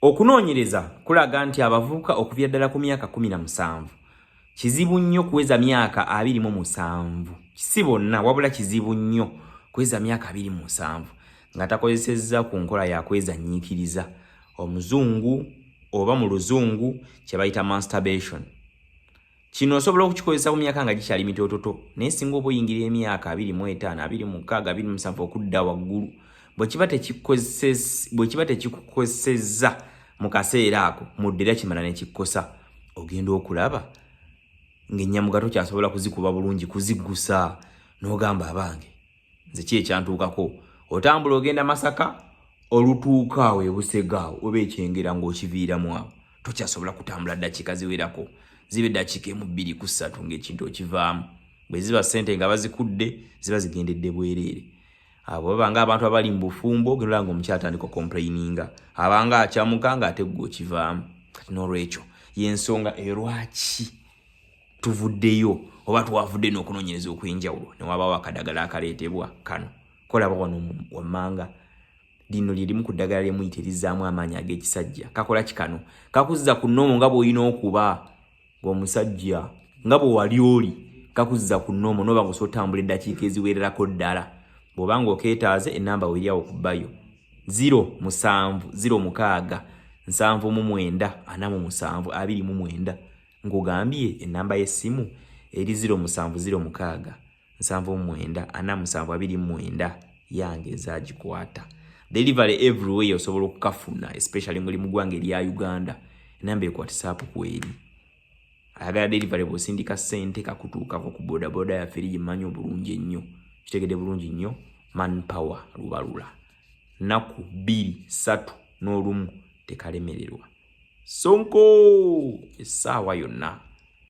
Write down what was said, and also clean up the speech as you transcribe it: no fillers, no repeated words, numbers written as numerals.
Okunoonyereza kulaga nti abavubuka okuviira ddala ku myaka 17 kizibu nnyo kuweza myaka 27. Si bonna, wabula kizibu nnyo kuweza myaka 27 nga takozesezza ku nkola ya kwezannyiikiriza, omuzungu oba mu luzungu kye bayita masturbation. Kino osobola okukikozesa ku myaka nga gikyali mitoototo, naye singa oba oyingira emyaka 25, 26, 27 okudda waggulu, bwe kiba tekikukosezza mu kaseera ako, mudde era kimala ne kikkosa. Ogenda okulaba ng'ennyamuga tokyasobola kuzikuba bulungi, kuziggusa, n'ogamba, "Abange, nze ki ekyantuukako?" Otambula ogenda Masaka, olutuuka awo ebusega awo oba ekyengera ng'okiviiramu awo, tokyasobola kutambula ddakiika ziwerako, ziba eddakiika emu, bbiri ku ssatu, ng'ekintu okivaamu. Bwe ziba ssente nga bazikudde, ziba zigendedde bwereere. Abo baba nga abantu abali mu bufumbo, ogenda olaba nga omukyala atandika complaininga, abanga akyamuka ng'ate ggwe okivaamu. Kati n'olwekyo y'ensonga eyo lwaki tuvuddeyo oba twavudde n'okunoonyereza okw'enjawulo ne wabaawo akadagala akaleetebwa kano kolaba wano wammanga. Lino lye limu ku ddagala lyemuyita erizzaamu amaanyi ag'ekisajja. Kakola kikano: kakuzza ku normal nga bw'olina okuba ng'omusajja, nga bwe wali oli. Kakuzza ku normal noba nga osobola otambula eddakiika eziwererako ddala. Bw'oba ng'okeetaaze, enamba weeri awo ku bayo: 07 06 79 47 29. Nkugambye enamba y'essimu eri 07 06 79 47 29. Yange ezagikwata. Delivery everywhere, osobola okukafuna, especially ngoli mu ggwanga erya Uganda. Enamba ekwatisapu kweri. Ayagala delivery, bw'osindika ssente kakutuukako ku bodaboda yaffe eri gyemanyi obulungi ennyo. Kitegedde bulungi nnyo, Manpower Lubalula, nnaku 2, 3 n'olumu tekalemererwa. Sonko essaawa yonna.